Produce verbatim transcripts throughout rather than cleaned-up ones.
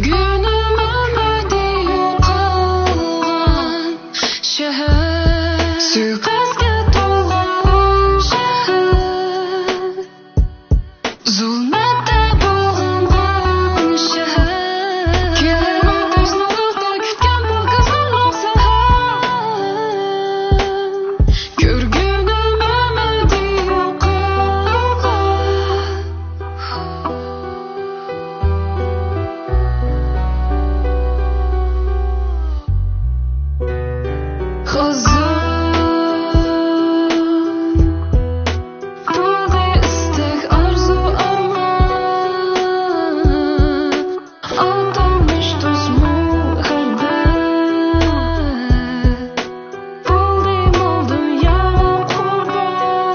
كۆڭلۈم ئۈمىدى يوقالغان شەھەر، سۇيىقەستكە تولغان شەھەر، زۇلمەتتە بۇلغانغان شەھەر. كېلەرمەن تەشنىلىكتە كۈتكەن بۇ گۈزەللىك سەھەر. كۆرگۈدۈم ئۈمىدى يوقالغان. خىزان. بولدى ئىستەك، ئارزۇ، ئارمان، ئاتالمىش دوستمۇ ھەربەت. بولدى مال دۇنياغا قۇربان،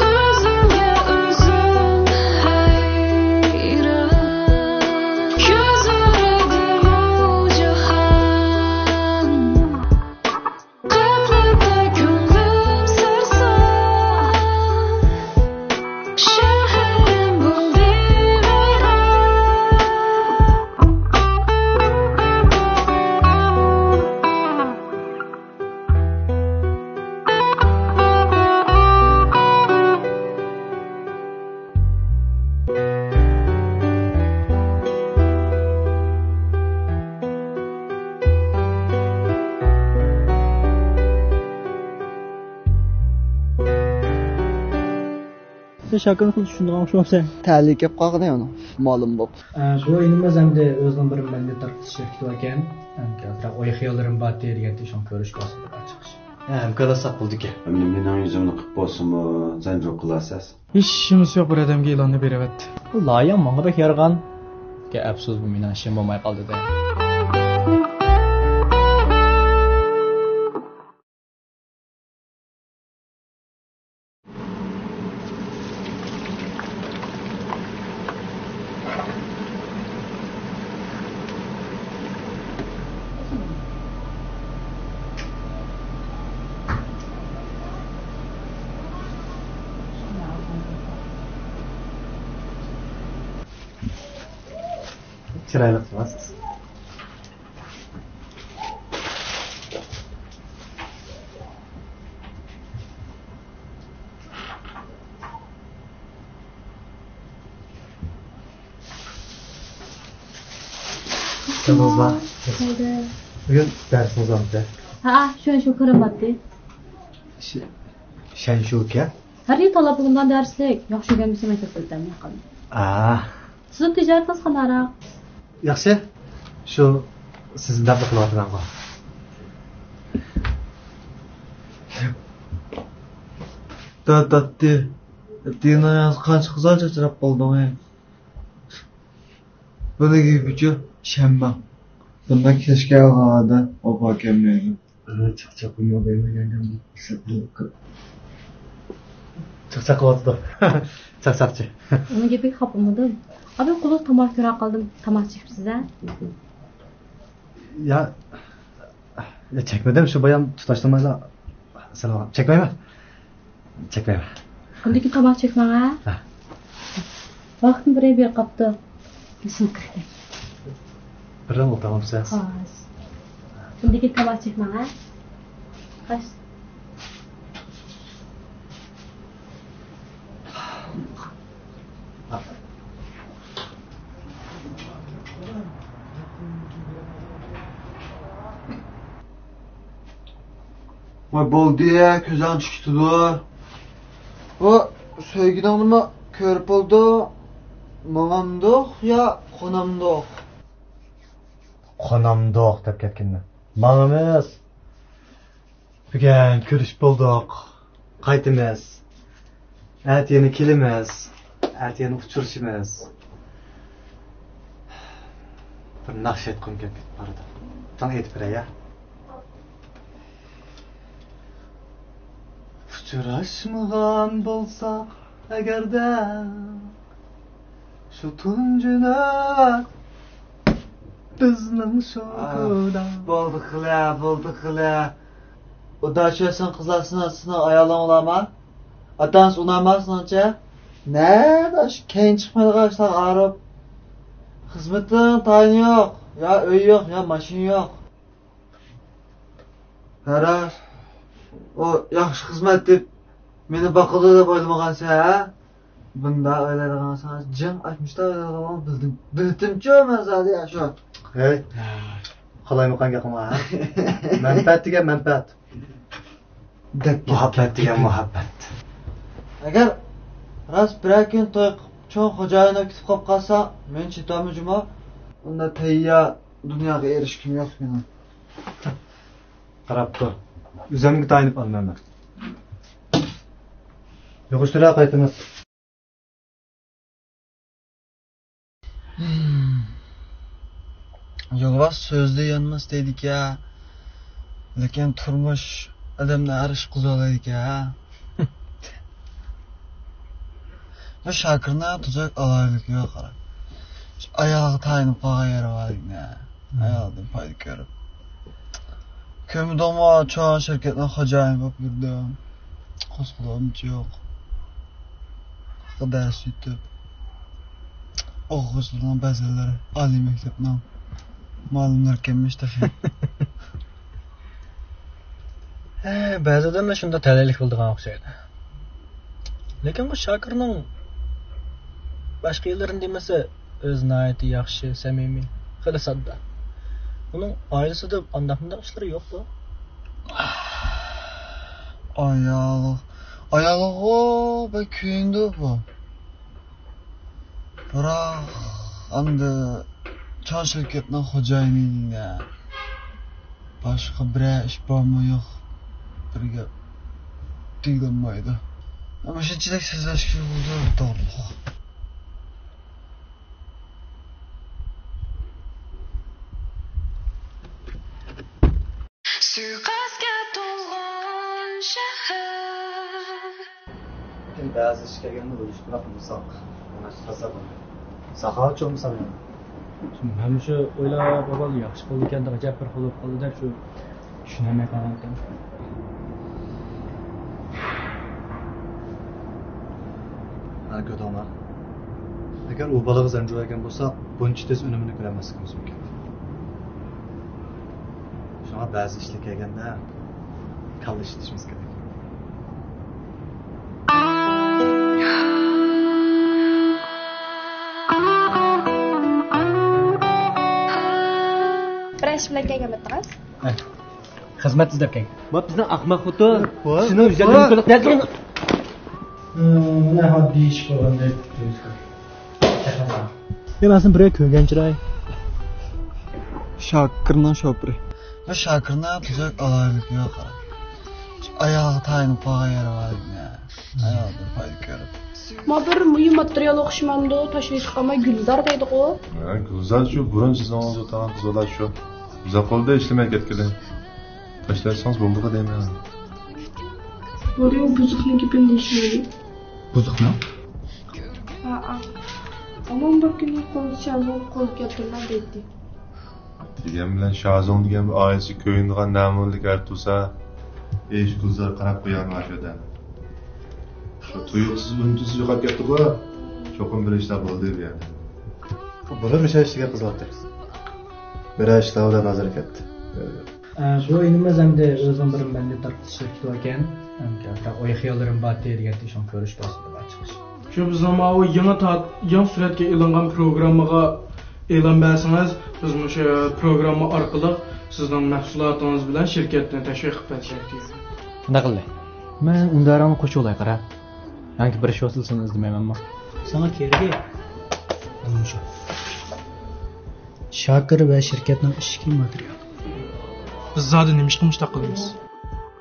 ئۆزۈڭگە ئۆزۈڭ ھەيران، كۆزلىرىدە مىڭ جاھان. قەپلەتتە كۆڭلۈم سەرسان، شەھىرىم بولدى ۋەيران. سەن شاكىرنى خۇددى چۈشىنىدىغان ئوخشىمامسەن؟ تەلىيى كەپ قالغىنى ئۇنىڭ، مالۇم بوپ. ئە، بۇ ئىنىمىز ئەمدى ئۆزىنىڭ بىر مەنگە تارتىش شەكلى باركەن. ئەمدى ئازراق ئوي-خىياللىرىم بارتى دېگەنتى، شۇڭا كۆرۈشكە ئازراق چىقىش. ھە، ھەمكارلاشساق بولىدىكەن. ئەمدى مېنىڭ يۈزۈمنى قىپ بولسىمۇ، زەنجىر قىلارسىز. ھېچ ئىشىمىز يوق، بىر ئادەمگە ئېلاننى بېرىۋەت. بۇ لايىھەڭ ماڭا بەك يارىغان. ئەپسۇس، بۇ مېنىڭ ئىشىم بولماي قالدى دە. چىرايلىق تۇرىسىز. كۈنىڭىز بار. بۈگۈن دەرسىڭىز بارمىدى؟ ھە، شۇ، شۇ كۆرۈنمەيتتى. ش-، شەنشۇكەن؟ ھەر يىل تاللاپ بولۇنغان دەرسلىك. ياخشى ئۆگەنمىسەم، مەكتەپتە ئۆتەلمەي قالدىم. ئاھ. سىزمۇ تىجارەت قىلسا قانداقراق؟ ياخشى. شۇ سىز دەپ قىلىۋاتىمەنغۇ. دات داتتى. دىنا ياز قانچە قىزار چاچراپ قالدىڭ، ھەي؟ بۇنى گېپىچۇ ئىشەنمەڭ. بۇنداق كەچكە ئالغاندا ۋاپا كەلمەيدۇ. ئانا چاقچاق قىلما دەيمەن. چاقچاق قىلىۋاتىدۇ. چاقچاقچى. ئۇنىڭ گېپىگە خاپا بولمىدىم. ئابىي قۇلۇق تاماق كۆرۈپ قالدىم. تاماق چېكىپسىز ھە؟ يا، يا، چەكمىدىم، شۇ بايام تۇتاشتۇرمايلا سېلىۋالغان. چەكمەيمەن. چەكمەيمەن. بۇندىكى تاماق چەكمەڭ ھە؟ ھە. ۋاقىتنى بىرەي بېرىپ قاپتۇ. بىرەم ئولتۇرامسىز؟ خوش. بۇندىكى تاماق چەكمەڭ ھە؟ خوش. ۋاي بولدى، كۆزۈڭ چۈشۈپ كېتىدۇ. بۇ سۆيگىنىڭنىمۇ كۆرۈپ بولدۇق. ماڭامدۇق يا قونامدۇق؟ قونامدۇق دەپ كەتكىنىنى. ماڭىمىز. بۈگۈن كۆرۈشۈپ بولدۇق. قايتىمىز. ئەتە يەنە كېلىمىز. ئەتە يەنە ئۇچرىشىمىز. بىر ناخشا ئېيتقۇم كېلىپ كېتىپ بارىدۇ. ساڭا ئېيتىپ بېرەي يا. ئۇچراشمىغان بولساق ئەگەردە، شۇ تۇنجى نۆۋەت بىزنىڭ شۇ ئاھ، گۇداڭ. بولدى خىلە، بولدى خىلە. ئۇدا چۈشەرسەن قىزلار سېنىڭ، سېنىڭ ئايالىڭ ئۇلارما؟ ئاتا-ئانىسى ئۇناما سېنىڭچە؟ نەدە ئاشۇ كەينى چىقمايدىغان ئىشلارغا ئارىپ. خىزمىتىڭ تايىنى يوق، يا ئۆي يوق، يا ماشىنا يوق. ھەرە، ئۇ ياخشى خىزمەت دەپ مېنى باقىدۇ دەپ ئويلىمىغانسەن، ھە؟ بۇنداق ئويلايدىغان بولساڭ، جىڭ ئاچمىشتا ئويلايدىغان بىلدىم. بىلدىمچۇ مەن زادى، يا شۇ. ھەي، قالايمىقان گەپمۇ، ھە؟ مەنپەئەت دېگەن مەنپەئەت. دەپ مۇھەببەت دېگەن مۇھەببەت. ئەگەر راست بىرەر كۈن توي قىلىپ، چوڭ خوجايىن بولۇپ كېتىپ قالسا، مېنى چېتىۋالما جۇمۇ. ئۇنداق تەييار دۇنياغا ئېرىشكۈم يوق مېنىڭ. قاراپ تۇر. ئۆزۈمگە تايىنىپ ئالىمەن مەن. يىغىشتۇرا قايتىمىز. يولۋاس سۆزدە يانماس دەيدىكەن، لېكىن تۇرمۇش ئادەمنى ھەر ئىش قىلدۇرالايدىكەن. بۇ شاكىرنىڭ تۈزۈك ئالاھىدىلىكى يوق، قارا. شۇ ئايالغا تايىنىپ قالغان يېرى بار دېگىنە. ئايالدىن پايدا كۆرۈپ. كۆرمىدىڭمۇ، چوڭ شىركەتنىڭ خوجايىنى بولۇپ يۈردۈم. قوزغىلىشىم يوق. دەرس يېتىپ. ئوقۇغۇچىلارنىڭ بەزىلىرى ئالىي مەكتەپنىڭ مۇئەللىملىرى ئىكەنمىش تېخى. ھە، بەزى ئادەملەر شۇنداق تەلەيلىك بولىدىغان ئوخشايدۇ. لېكىن بۇ شاكىرنىڭ باشقا يېرىلىرىنى دېمىسە، ئۆزى ناھايىتى ياخشى، سەمىمىي، خېلى ساددا. ئۇنىڭ ئائىلىسىدە ئانداق-مۇنداق ئىشلىرى يوقتۇ. ئايال، ئايالغۇ بەك كۆيۈنىدۇ بۇ. بىراق ئەمدى چوڭ شىركەتنىڭ خوجايىنى دېگىنە. باشقا بىرەر ئىش بارمۇ يوق، بىر گەپ دېيىلمەيدۇ. مۇشۇنچىلىك سۆزلەشكە بولىدۇ، توغرىلىق. سۇيىقەستكە تولغان شەھەر. لېكىن بەزى ئىش كەلگەندە بۇ ئىشتىن قىلمىساق، ئەمەس، تازا بولمايدۇ. ساخاۋەتچى بولمىسام يەنە. مەنمۇ شۇ ئويلاپ، ئاۋۋال ياخشى قىلىدىكەن، ئەجەب بىر خىل بولۇپ قالدى دەپ شۇ چۈشىنەلمەي قالغانتىم. ھە، كۆردۈڭلار. ئەگەر ئۇ بالىغا زەن جۇۋايگەن بولساق، بۇنچە تېز ئۈنۈمىنى كۆرەلمەسلىكىمىز مۇمكىن. شۇڭا بەزى ئىشلار كەلگەندە كاللا ئىشلىتىشىمىز كېرەك. بىرەر ئىش بىلەن كەلگەنمىدىڭىز؟ ھە. خىزمەت ئىزدەپ كەلگەن. بۇ بىزنىڭ ئاخماق خوتۇن. ۋاي، شۇنىڭ ۋاي، يۈزىدىن ۋاي. كۆرۈپ نەدىن؟ مانا ئاددىي ئىش بولغاندەك. يا، مەن سېنى بىرەر كۆرگەن چىراي. شاكىرنىڭ شوپۇرى. بۇ شاكىرنىڭ تۈزۈك ئالاھىدىلىكى يوق. ئايالغا تايىنىپ قالغان يېرى بار دېگىنە. ئايالدىن پايدا كۆرۈپ. ما بىر مۇھىم ماتېرىيال ئوخشىمامدۇ؟ تاشلىۋېتىپ قالماي گۈلزار دەيدىغۇ. ھە، گۈلزار شۇ بۇرۇن سىزنىڭ ئولتۇرغان قىز بالا شۇ. ئۇزاق بولدى ئىشلىمەي كەتكىلى. تاشلىۋەتسىڭىز بولدىغۇ دەيمەن. بولدى، ئۇ بۇزۇقنىڭ گېپىنى دېيىشمىدى. بۇزۇقنىڭ؟ ھە، ئا. ئۇنىڭ بىر كۈنى قولى شازۇڭ قول كەلتۈرمەي دەيتتى. دېگەن بىلەن شازۇڭ دېگەن بىر ئائىلىسى كۆيۈنىدىغان نەمۇنىلىك ئەر تۇرسا، ئىش گۈلزار قاراپ قويالمايدۇ ئادەم. شۇ تۇيۇقسىز ئۈن-تىنسىز يوقاپ كەتتىغۇ. چوقۇم بىر ئىشلار بولدى بۇ يەردە. بۇلار مۇشۇ ئىشتا گەپ قىلىۋاتىدۇ. بىرەر ئىشلار بىلەن ھازىر كەتتى. ئە، بۇ ئىنىمىز ئەمدى ئۆزىنىڭ بىر مەنىۋى تارقىتىشلىرى كېتىۋاتىكەن. ئەمدى بىراق ئوي-خىياللىرىم بار دېگەندىكىن شۇڭا كۆرۈشكە ئاستىدا بار چىقىش. شۇ بىزنىڭ ماۋۇ يېڭى تا-، يېڭى سۈرەتكە ئېلىنغان پروگراممىغا ئېلان بەرسىڭىز، بىز مۇشۇ پروگرامما ئارقىلىق سىزنىڭ مەھسۇلاتىڭىز بىلەن شىركەتنى تەشۋىق قىلىپ بەرسەك دېگەن. شۇنداق قىلدى. مەن ئۇنداراڭنى قوشۇۋالاي، قارا. ياكى بىر شۇ سىلسىلىنى ئىزدىمەيمەنمۇ؟ ساڭا كېرىكى مۇشۇ. شاكىر ۋە شىركەتنىڭ ئىشىكى ماتېرىيال. بىز زادى نېمىشقا مۇشۇنداق قىلىمىز؟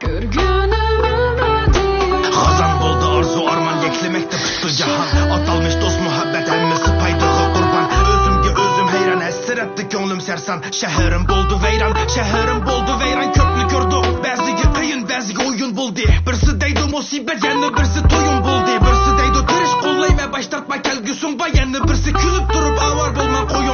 كۆرگۈنۈم ئۈمىدىم. خازان بولدى ئارزۇ ئارمان، يەكلىمەكتە پۈتكۈل جاھان. ئاتالمىش دوست مۇھەببەت، ھەممىسى پايدىغا قۇربان. ئۆزۈمگە ئۆزۈم ھەيران، ھەسرەتتە كۆڭلۈم سەرسان. شەھىرىم بولدى ۋەيران، شەھىرىم بولدى ۋەيران. كۆپنى كۆردۇق، بەزىگە قىيىن، بەزىگە ئويۇن بولدى. بىرسى دەيدۇ مۇسىبەت، يەنە بىرسى تويۇم بولدى. بىرسى دەيدۇ تىرىش، قوللايمەن، باش تارتما، كەلگۈسۈڭ بار. يەنە بىرسى كۈلۈپ تۇرۇپ، ئاۋارە بولماڭ، قويۇڭ.